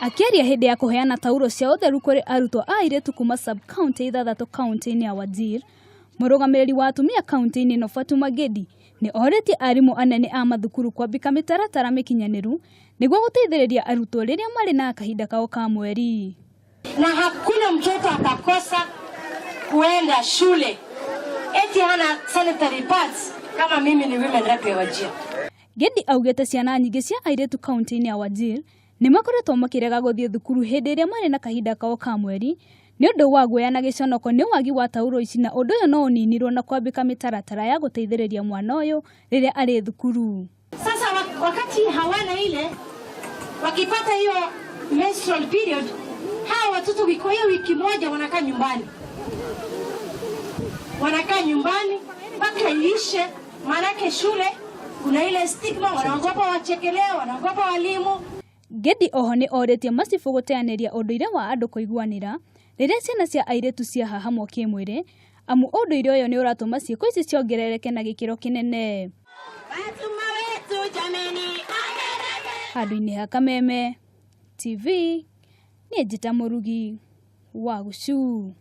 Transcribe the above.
Akĩaria hĩndĩ ya kũheana tauro cia ũtheru kũrĩ arutwo a airĩtu kuma sub-county ithathatũ kaunti-inĩ ya Wajir, mũrũgamĩrĩri wa atumia kaunti-inĩ ĩno Fatuma Gedi nĩ orĩtie arimũ anene a mathukuru kwambĩka mĩtaratara mĩkinyanĩru nĩguo gũteithĩrĩria arutwo rĩrĩa marĩ na kahinda kao ka mweri. Na hakuna mtoto atakosa kuenda shule eti hana sanitary pads kama mimi ni women rep ya Wajir. Gedi augĩte ciana nyingĩ cia airĩtu kaunti-inĩ ya Wajir nĩ makoretwo makĩrega gũthiĩ thukuru hĩndĩ ĩrĩa marĩ na kahinda kao ka mweri nĩ ũndũ wa guoya na gĩconoko nĩ wagi wa tauro ici na ũndũ ũyũ no ũninirwo na kwambĩka mĩtaratara ya gũteithĩrĩria mwana ũyũ rĩrĩa arĩ thukuru. Sasa wakati hawana ile, wakipata hiyo menstrual period, hawa watoto kwa hiyo wiki moja wanakaa nyumbani, wanakaa nyumbani mpaka iishe, maanake shule kuna ile stigma, wanaogopa wachekelea, wanaogopa walimu. Gedi oho nĩ orĩtie macibũ gũteanĩria ũndũire wa andũ kũiguanĩra rĩrĩa ciana cia airĩtu ciahahamwo kĩmwĩrĩ amu ũndũire ũyũ nĩ ũratũma ciĩko ici ciongerereke na gĩkĩro kĩnene. Handũ-inĩ ha Kameme TV, niĩ njĩta Mũrugi wa Gũcuu.